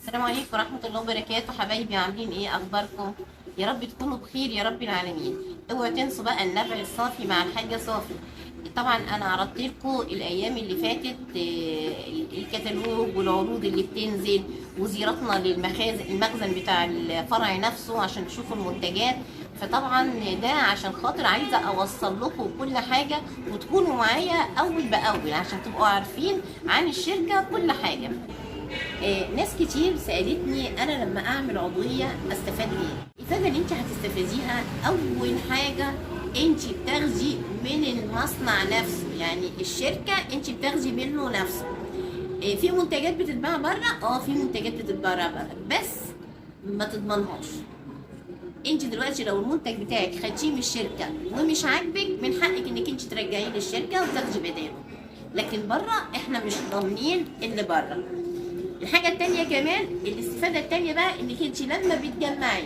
السلام عليكم ورحمة الله وبركاته. حبايبي عاملين ايه؟ اخباركم؟ يا رب تكونوا بخير يا رب العالمين. اوعوا تنسوا بقى النبع الصافي مع الحاجة صافي. طبعا انا عرضت لكم الايام اللي فاتت الكتالوج والعروض اللي بتنزل وزيارتنا للمخازن، المخزن بتاع الفرع نفسه عشان تشوفوا المنتجات. فطبعا ده عشان خاطر عايزه اوصل لكم كل حاجة وتكونوا معايا اول باول عشان تبقوا عارفين عن الشركة كل حاجة. ناس كتير سالتني انا لما اعمل عضوية استفاد ايه؟ الافادة اللي انت هتستفيديها اول حاجة انت بتاخدي من المصنع نفسه، يعني الشركة انت بتاخدي منه نفسه. في منتجات بتتباع بره، في منتجات بتتباع بره بس ما تضمنهاش. انت دلوقتي لو المنتج بتاعك خدتيه من الشركة ومش عاجبك من حقك انك انت ترجعيه للشركة وتاخدي بداله، لكن بره احنا مش ضامنين اللي بره. الحاجة التانية كمان، الاستفادة التانية بقى انك انت لما بتجمعي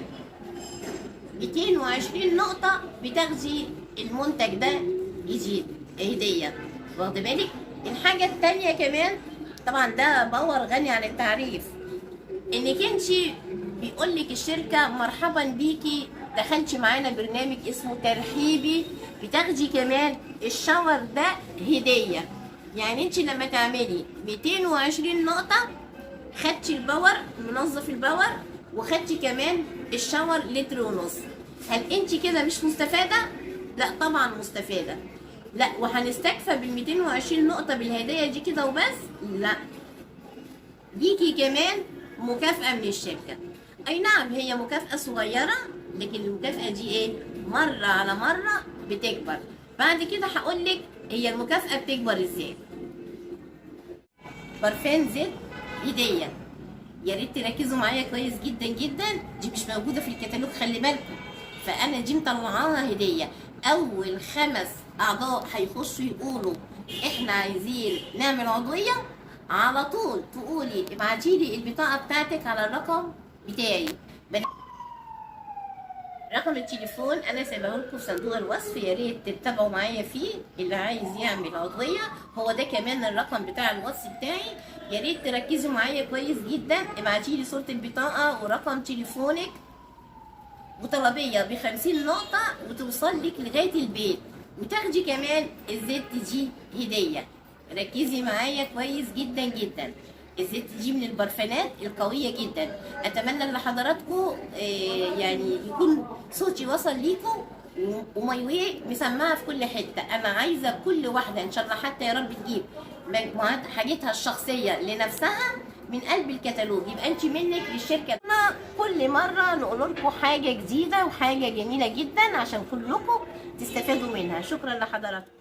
220 نقطة بتاخدي المنتج ده جديد هديه، واخده بالك؟ الحاجة التانية كمان طبعا ده power غني عن التعريف، انك انت بيقول لك الشركة مرحبا بيكي، دخلتي معانا برنامج اسمه ترحيبي، بتاخدي كمان ال shower ده هديه. يعني انت لما تعملي 220 نقطة خدتي ال power، منظف ال power، وخدتي كمان ال shower لتر ونص. هل انت كده مش مستفادة؟ لا طبعا مستفادة. لا وهنستكفى بال 220 نقطة بالهدايا دي كده وبس؟ لا، ليكي كمان مكافأة من الشركة. اي نعم هي مكافأة صغيرة، لكن المكافأة دي ايه؟ مرة على مرة بتكبر. بعد كده هقولك هي المكافأة بتكبر ازاي. برفان زيت هدية، يا ريت تركزوا معايا كويس جدا جدا، دي مش موجودة في الكتالوج خلي بالكم، فأنا دي مطلعاها هدية. أول 5 أعضاء هيخشوا يقولوا إحنا عايزين نعمل عضوية، على طول تقولي ابعتيلي البطاقة بتاعتك على الرقم بتاعي، رقم التليفون انا سايبه لكم في صندوق الوصف، يا ريت تتابعوا معايا فيه. اللي عايز يعمل عضوية هو ده كمان الرقم بتاع الواتس بتاعي، يا ريت تركزوا معايا كويس جدا. ابعتيلي صوره البطاقة ورقم تليفونك وطلبيه ب50 نقطة وتوصل لك لغاية البيت، وتاخدي كمان الزيت دي هديه. ركزي معايا كويس جدا جدا، الزيت دي من البرفانات القوية جدا. اتمنى ان حضراتكم يعني يكون صوتي وصل ليكم، وماي واي مسمعه في كل حتة. انا عايزه كل واحدة ان شاء الله حتى يا رب تجيب مجموعات حاجتها الشخصية لنفسها من قلب الكتالوج، يبقى انت منك للشركة. أنا كل مرة نقول لكم حاجة جديدة وحاجه جميلة جدا عشان كلكم تستفادوا منها. شكرا لحضراتكم.